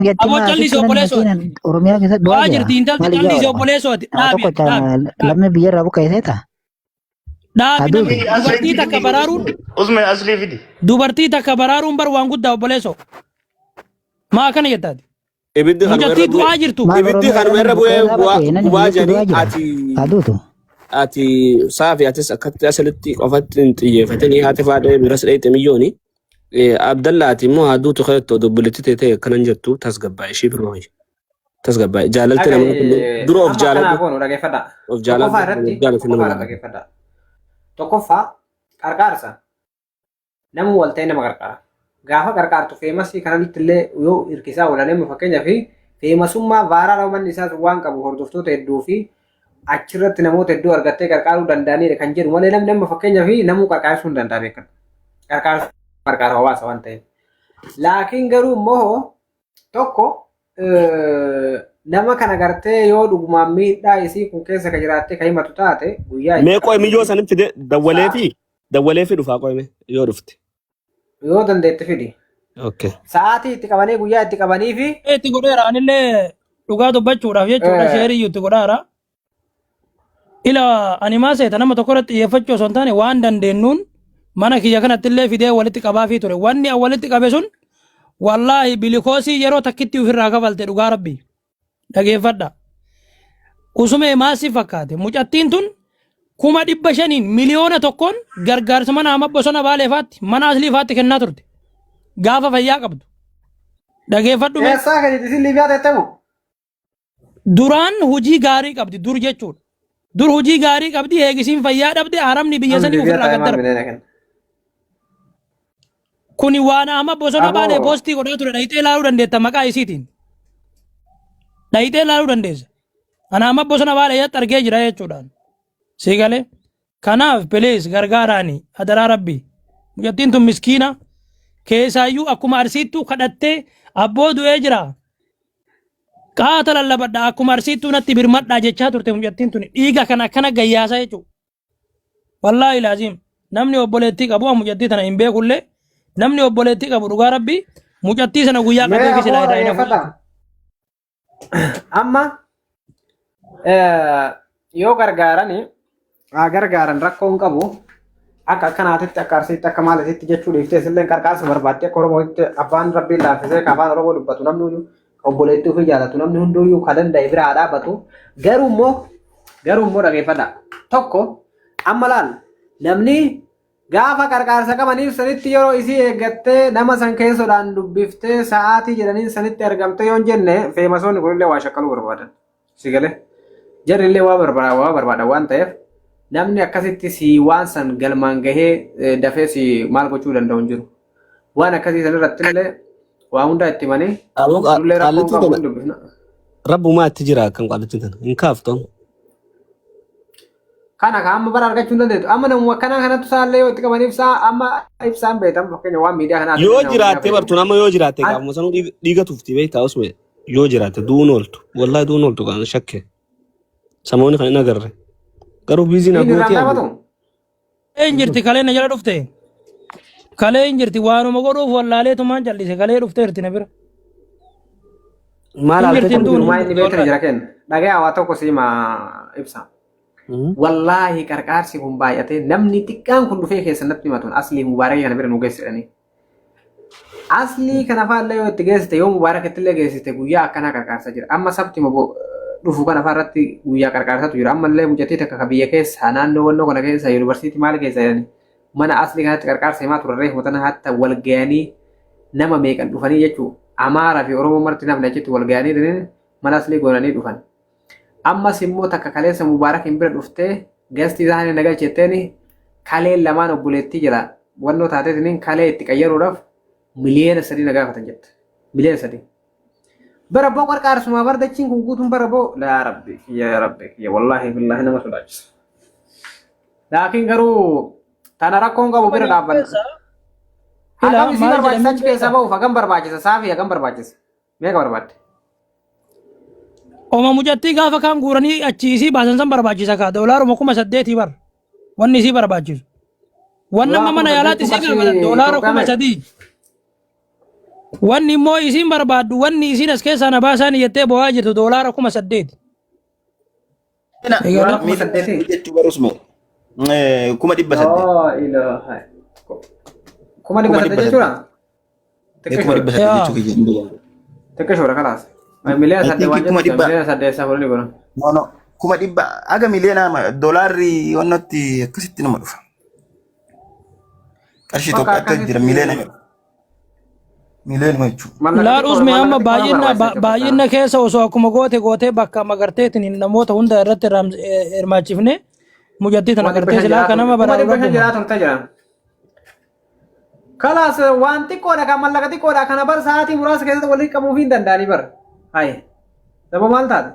Aboo Yattima callisi asitti namni obboleessoo ati. makiinaan Oromiyaa keessatti du'aa Du'aa jira. jirti intalti Maal ijaa callisi oolama? obboleessoo ati. Nama Dhaabi tokko ati dhaabi. Dhaabi. lammii biyyarraa buqqa'e ta'a. Dhaabi Aduuti. namni dubartii takka baraaruun Usme aslii fidi. dubartii takka baraaruun bar waan guddaa obboleessoo. Maa akkana jettaati? Ibiddi kanuma irra Mucattii bu'ee du'aa jirtu. Maal ibiddi Oromiyaa kanuma namni irra bu'ee buqqa'ee dhaabate namni gubaa biyyatti jedhanii du'aa jira. ati Aduutu. ati saafi atis akkatti asirratti qofatti hin xiyyeeffatanii haati faadhee biras dheeyte miyyooni. Abdalla ati immoo haduutu keettoo dubbilitti teetee akkanan jettu tasgabbaa ishii biroo tasgabbaa jaalalti namaa kun Dhagaye dura of amma akkanaa jaaladhu goonu dhageeffadha. of Tokkoffaa jaaladhu irratti of jaalati nama tokkoffaa irratti jaalladhu. dhageeffadha. Tokkoffaa qarqaarsa nama wal ta'e nama qarqaara. Gaafa qarqaartu feemasii kanatti illee yoo hirkisaa oolan amma fakkeenyaaf feemasummaa vaaraa manni isaas waan qabu hordoftoota hedduu fi achirratti namoota hedduu argattee qarqaaruu danda'anidha kan jedhu malee namni amma fakkeenyaaf namuu qarqaarsuu hin danda'a beekan. Qarqaarsa qarqaara hawaasa waan ta'eef. Laakiin garuu immoo tokko nama kana gartee yoo dhugumaan miidhaa isii kun keessa ka jiraattee ka himatu taate guyyaa itti Mee qoy miyyoo qabanii sanin fide dawwalee sa'a fi dawwalee fi dhufaa qoy mee yoo dhufte. yoo dandeette fidi. Okay. Sa'aatii itti qabanii guyyaa itti qabanii fi Itti godheera anillee dhugaa dubbachuudhaaf jechuudha sheerii itti godhaara. Ila ani maa seeta nama tokko irratti xiyyeeffachuu osoo hin taane waan dandeenyuun mana kiyya kanatti illee fidee walitti qabaafii ture. Wanni an walitti qabe sun wallaahi bilikoosii yeroo takkitti ofirraa kafalte dhugaa rabbii. Dhageeffadha. Usumee maal si fakkaate? Mucattiin tun 500,000n 1,000,000n gargaarsa mana amma bosona baalee faatti mana aslii faatti kennaa turte. Gaafa fayyaa qabdu. Dhageeffadhu mee. Eessaa gadi isin Liibiyaa teettamu? Duraan hojii gaarii qabdi dur jechuudha. Dur hojii gaarii qabdi eegisiin fayyaa dhabde haramni biyya Namni sanii Liibiyaa ofirraa taa'ee gad maal darbe. miliyoona kenna? Kuni waan amma bosona baalee Aboo poostii godhaa ture dhayixee ilaaluu dandeetta maqaa isiitiin. Dhayixee ilaaluu dandeessa. Ana amma bosona baalee irratti argee jira jechuudhaan. Sii galee. Kanaaf please gargaaraani adaraa rabbi. Mucattiin tun miskiina keessaayyuu akkuma arsiittuu kadhattee abboo du'ee jira. Qaata lallabadha akkuma arsiittuu natti birmadhaa jechaa turte mucattiin tun dhiiga kana akkana gayyaasaa jechuudha. Wallaahi laaziim namni obboleettii qabu an mucattii tana hin beekullee namni obboleettii qabu dhugaa rabbi mucattii sana guyyaa Mee qabee fi silaa aboo irraa hin hafu dhaggeeffadha. Amma yoo gargaarani haa gargaaran rakkoo hin qabu. Akka akkanaatitti akka arsiitti akka maaliitti jechuu dhiiftee isillee qarqaarsa barbaadde akka Oromootti abbaan rabbiin laaffisee ka afaan Oromoo dubbatu namni hunduu ka obboleettii ofii jaalatu namni hunduuyyuu ka danda'e bira haa dhaabbatu. Garuu immoo garuu immoo dhageeffadha. Tokko amma laal namni Gaafa qarqaarsa qabaniif sanitti yeroo isii eeggattee nama san keessodhaan dubbiftee sa'aatii jedhaniin sanitti argamtee yoon jenne feemasoonni kunillee waa shakkaluu barbaadan. Si galee? Jarri illee waa barbaadan waa barbaadan waan ta'eef namni akkasitti si waan san galmaan gahee dafee si maal gochuu danda'u hin jiru. Waan akkasii san irratti illee waa hundaa itti himanii Aboo nullee rakkoo hin qaallitti qabu tana hin dubbifna. rabbumaa itti jira kan qaallitti tana hin kaaftu. Kana ka amma bara argachuu hin dandeettu. Amma namuma akkanaa kanattu isaallee yoo itti qaban ibsaa amma ibsaan beektan fakkeenya waan miidiyaa kanaa Yoo nama miidiyaa jiraatte fayyadamu. bartuun amma yoo jiraatte An gaafuma sanuu dhiiga tufti beektaa osuma yoo jiraatte du'uun ooltu wallahi du'uun ooltu kan shakke samoonni kan hin agarre garuu biizii na dhiigni irraan gootii ani dhaabatu. Kalee hin jirti kalee na jala dhufte. Kalee hin jirti waanuma godhuuf wallaaleetumaan callise kalee dhufteerti na bira. Maal Hin haaltee jirti hin qabdi? duune Jirumaa hin inni jirti beektan wallahi. jira kenna. Dhagaya waa tokko siima ibsa. Wallaahi qarqaarsi kun baay'atee namni xiqqaan kun dhufee keessa natti himatu aslii mubaarakii kana bira nu geesse jedhanii. Aslii kana fa'aa yoo itti geessite yoo mubaarakitti illee geessite guyyaa akkanaa qarqaarsa jira. Amma sabti dhufu kana fa'aa irratti guyyaa qarqaarsatu jira. Amma illee mucattii takka ka biyya keessa naannoo wannoo kana keessa yuunivarsiitii maal keessa jedhanii mana aslii kanatti qarqaarsa himaa turan reefu tana hatta wal gayanii nama meeqan dhufanii jechuu Amaaraa fi Oromoo marti namni achitti wal gayanii mana aslii goonanii dhufan. Ammas immoo takka kaleessa Mubaarakiin bira dhuftee gastii isaanii na galchetteeni kaleen lamaan obboleettii jala wannoo taateetiniin kalee itti qayyaruudhaaf 3 miliyoona na gaafatan jette. 3 miliyoona. Bara boo qarqaarsumaa bar dachiin kun guutuun bara boo laa rabbi kiyya yaa rabbi kiyya wallaahi billaahi nama sodaachisa. Laakiin garuu tana rakkoon qabu bira dhaabbanna. Ila Hagam isii maal barbaachisa jedhamee achi keessaa beektaa? bahuuf hagam barbaachisa saafii hagam barbaachisa meeqa barbaadde? Oma mucattii gaafa kaan guuranii achii isii baasan san barbaachisa kaa doolaaruma 8,000 bar wanni isii barbaachisu. Wanni Doolaara amma kuma mana yaalaatti saddeettu isii gaafatan qarshii doolaara Itoophiyaa kuma meeqa? sadii. Wanni immoo isiin barbaaddu wanni isiin as keessaa na baasaan jettee bo'aa jirtu doolaara 8,000. Doolaara Eegala. 8,000. Jechuu barus moo 800,000. Laa ilaaha. Kuma dhibba Kuma saddeet dhibba jechuudha? saddeet. 800,000 Yaa. jechuu kiyya hin beeku. Xiqqishoodha kalaas. Miliyoona I saddeet think waan kuma jettu dhibba miliyoona saddeet isaa fuudhanii godhan. no no kuma dhibba haga miliyoona doolaarri wannatti akkasitti nama dhufa. Qarshii Bakka Itoophiyaatti jira akkasitti miliyoona meeqa? Miliyoonuma jechuudha. mallaqa Laal xiqqoodha usme mallaqa amma xiqqoodha baay'ina barbaachisa jechuudha. baay'ina keessa osoo akkuma goote gootee bakka magarteetiin namoota hunda irratti hirmaachifne mucattii tana Kuma dhibba gartee shan silaa jiraatu akka nama kuma baraaru dhibba shan rabbuma. jiraatu turte jira. Kalaas waan xiqqoodha kan mallaqa xiqqoodha kana bar sa'aatii muraasa keessatti walitti qabuuf hin danda'anii bar. Hayi. Saba maal taate?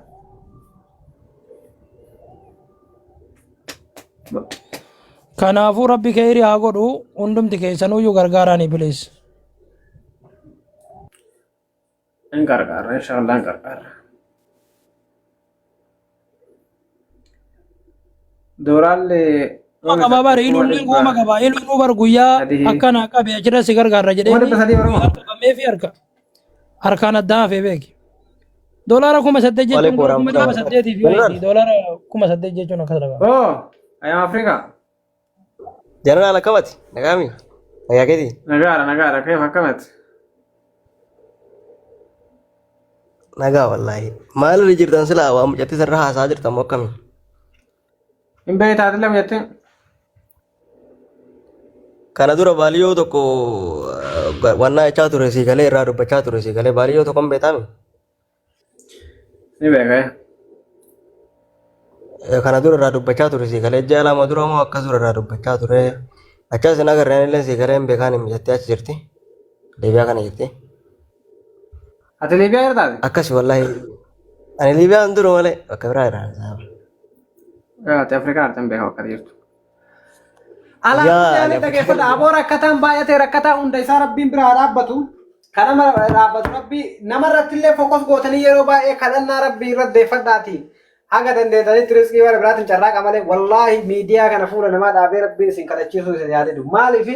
Kanaafuu rabbi keeyrii haa godhu hundumti keessanuyyuu gargaaraanii bilis. Hin qarqaarra inshaallah hin qarqaarra. Dooraalli Qaba bar kuma iluun dhibba gooma qaba iluun bar guyyaa sadii akkana qabe achirra si gargaarra kuma jedheeni dhibba sadii Oromoo. guyyaa qabamee fi harka harkaan addaa hafee beeki. Doolaara 8,000 jechuun Waalaikum gara kuma dhibba warahmatullahi saddeetii fi General, wayiiti. Doolaara 8,000 jechuun akkas dhagaa. Oh, ayam Afrika. General akkamati? Nagaami? Nagaa keeti? Nagaara nagaara keef akkamati? Nagaa wallaahi. Maal irra jirtan silaa waan mucattii sarara haasaa jirtan moo akkami? Hin beektaatille jettee. Kana dura baaliyyoo tokko wannaa jechaa ture sii galee irraa dubbachaa ture sii galee baaliyyoo tokko hin beektaami? Ni beeka. Kana dura irraa dubbachaa ture sii galee ji'a 2 dura moo akkas dura irraa dubbachaa ture. Achas hin agarreen illee sii galee hin beekaan hin jettee achi jirti. Liibiyaa kana jirti. Ati Liibiyaa jirtaati? Akkas wallaahi. Ani Liibiyaan dura malee bakka biraa irraa haasa'aa. Ati Afrikaa artan beeka bakka jirtu. Alaa Yaa kulli ani haalin Afrikaa dhageeffadha. Aboo rakkataan baay'atee rakkataa hunda isaa rabbiin biraa haa dhaabbatu. Kan nama dhaabbatu rabbii nama irratti illee fokkos gootanii yeroo baay'ee kadhannaa rabbii irratti deeffadhaati. Haga dandeetanitti riskii bara biraatiin carraaqa malee wallaahi miidiyaa kana fuula namaa dhaabee rabbiin isin kadhachiisuu isin yaadidu. Maaliif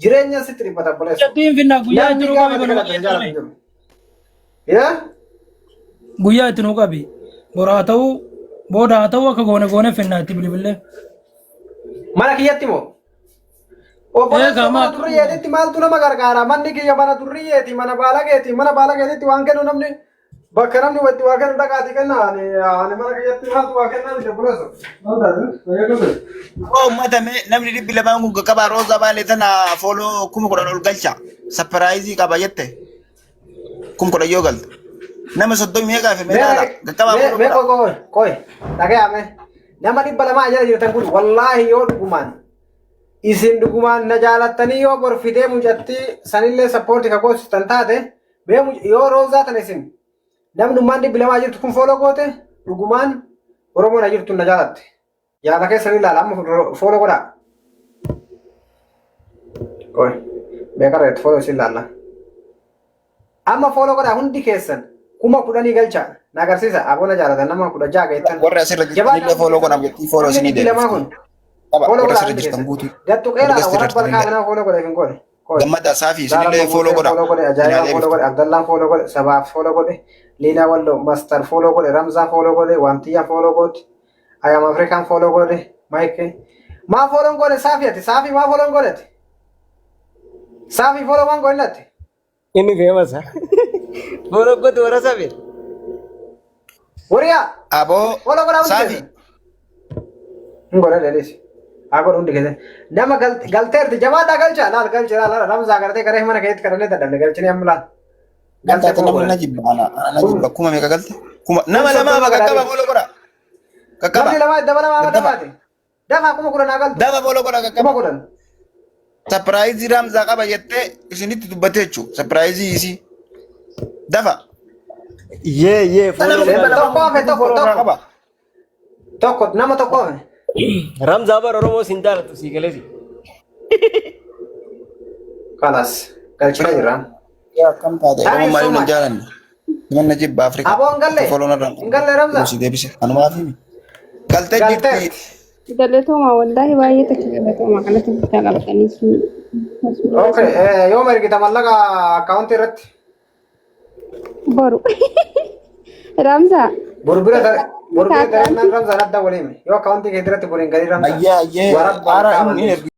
jireenya sitti dhiphata obboleessa. Mucattiin finna guyyaa itti Namni nuu gaafa qabi ati banuma kadhatu hin keessa jaalatu ture. jiru. Yaa? Guyyaa itti nuu qabi. Bor haa ta'uu booda haa ta'uu akka goone goone finna itti bilbillee. Mana kiyyatti moo? Eegaa Obboleessa maa mana durriyyeetitti maaltu nama gargaara? Manni kiyya mana durriyyeeti, mana baalageeti, mana baalageetitti waan kennu namni bakka namni watti waa kennu dhaqaati kenna. Ani ani mana kiyyatti maaltu waa kennaa miti obboleessa. Maal taate? Fayyaa qabdu? Oo uummata mee namni 200 kun qaqqabaa roozaa baalee tana fooloo 10,000 ol galcha. Sapiraayizii qaba jette. 10,000 yoo galte. Nama 30 meeqa hafe mee Mee ilaala. Qaqqabaa mee fooloo mee godha. qoy qoy qoy dhaga'ame nama 200 jala jirtan kun wallaahi yoo dhugumaan isin dhugumaan na jaalattanii yoo borfitee mucattii sanillee sappoorti ka goosistan taate mee yoo roozaa tana isin namnummaan 200 jirtu kun fooloo goote dhugumaan Oromoon na jirtu na jaalatte. Yaada keessan ilaala amma fooloo godhaa. Qoy meeqa irratti fooloo isin ilaalla. Amma fooloo godhaa hundi keessan 10,000 galcha na agarsiisa aboona jaalatan nama 16 geettan. Warri asirra Jabaadhaa jirtanillee hundi fooloo keessan godhaa jettii fooloo namni isinii 200 kun deebifti. Qaba fooloo warra godhaa asirra hundi jirtan keessan. guutuu. Gattu Warri qeeraadha asirra warra jirtanillee. balkaa kanaa fooloo godha hin goone. Qoy. Gammada saafi Zaara isinillee fooloo Mamuusee godhaa. fooloo godhe, Isinaa Ajaa'ibaa fooloo deebifti. godhe, Abdallaan fooloo godhe, Sabaaf fooloo godhe, Liinaa Walloo, Mastar fooloo godhe, Ramzaa fooloo godhe, Wantiyyaa fooloo godhe, Ayam Afrikaan fooloo godhe, Maayikee. Maa fooloon godhe Saafi ati? Saafi maa fooloon godhe ati? Saafi fooloo waan godhe ati? Inni feemasa. Fooloo gootu warra sabe. Wariyaa Aboo fooloo godhaa hundi saafi keessan. Hin godhe dheedhees. Haa godhu hundi keessan. Nama galteerti jabaadhaa galcha laal galcha laal laal Ramzaa gartee garee mana keessatti kadhannee dadhabne galchinee amma laal. Galtee Galte kuma namni godhan. na jibba ana ana Kun jibba kuma meeqa galte? Kuma kun nama lamaa 30 bakka godhaa qaba deemti. fooloo godha. Qaqqaba. Namni lama dabalamaa amma Daddafa. dafaati. Dafaa 10,000 haa galtu. Dafa fooloo godha Kuma qaqqaba. kudhan. Sapiraayizii Raamzaa qaba jettee isinitti dubbatte jechuudha. Sapiraayizii isii. Dafa. Yee yee Nama fooloo dhibba godhaa. lama Tokko hafe guutuu tokko fooloo irraa tokko. qaba. Tokko nama tokko hafe. Ramzaa bara Oromoo sin jaalatu sii galeesi. Kalas galchinee jirra. Yaa akkam taate Thank Oromoon you so maaliif na much. jaalanne? Nama na jibba Afrikaa. Aboon galle. Fooloo narraa Hin galle Ramzaa. si deebise. Kanumaaf himi. Galtee jirti. Galteerti. Galatoomaa wallaahi baay'ee takka galatoomaa kanatti guddaa qabdanii sun. Okay, yooma ergita mallaqa akkaawuntii irratti? Boru. Ramsaa. Boru bira tare boru bira tarennaan Ramzaan adda waliin yoo akkaawuntii kee irratti boriin galii Ramzaan. Ayyee ayyee. Warabba Ara qaama inni ergi.